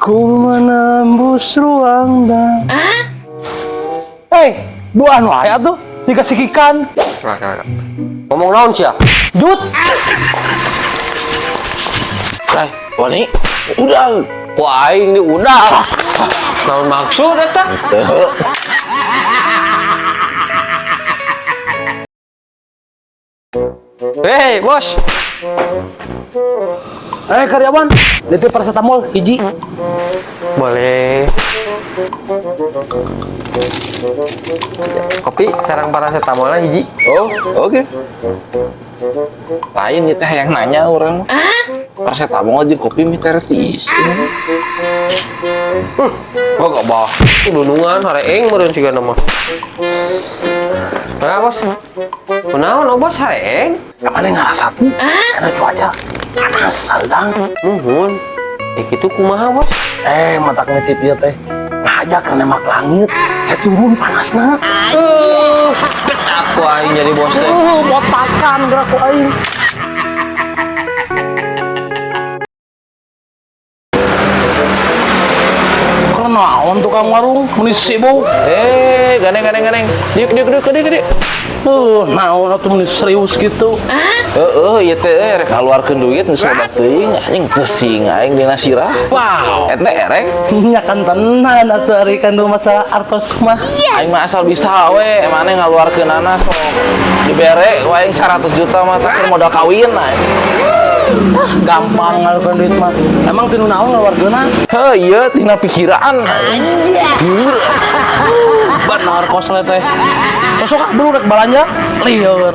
Ku menembus ruang dan. Eh, dua anu aya tuh, tiga sikikan. Kela, kela. Ngomong naon sia? Jut. Ray, wani, udah. Ku aing di udah. Naon maksud eta? Teu. Hei, bos. Eh, karyawan, itu paracetamol hiji. Boleh. Kopi sareng paracetamolna hiji. Oh, oke. Lain kita yang nanya orang. Paracetamol aja kopi miter tiis. Gua gak bah. Dunungan hareeng meureun sigana mah. Nah, bos. Kunaon, oh, bos hareeng? Mana ngerasa tuh? Karena cuaca panas sedang. Muhun. Eh, kitu kumaha, bos? Eh, matak ngitip ieu teh. Ngajak ke nembak langit. Eh, turun panasna. Pecat ku aing jadi bos teh. Botakan gerak ku aing. Kunaon tukang warung meuni sibuk? Eh, gandeng, gandeng, gandeng. Diuk, diuk, diuk, diuk, diuk. Naon atuh meuni serius gitu? Heeh, ieu teh rek ngaluarkeun duit geus loba teuing, anjing pusing aing dina sirah. Wow. Eta erek. Nya kan tenan atuh ari kan masalah artos mah. Aing mah asal bisa we, maneh ngaluarkeunana sok. Dibere we aing 100 juta mah teh keur modal kawin aing. Ah, gampang ngaluarkeun duit mah. Emang tinu naon ngaluarkeunna? Heuh, ieu tina pikiran. Anjir. Benar koslet teh. Sosok ah buru rek balanja lieur.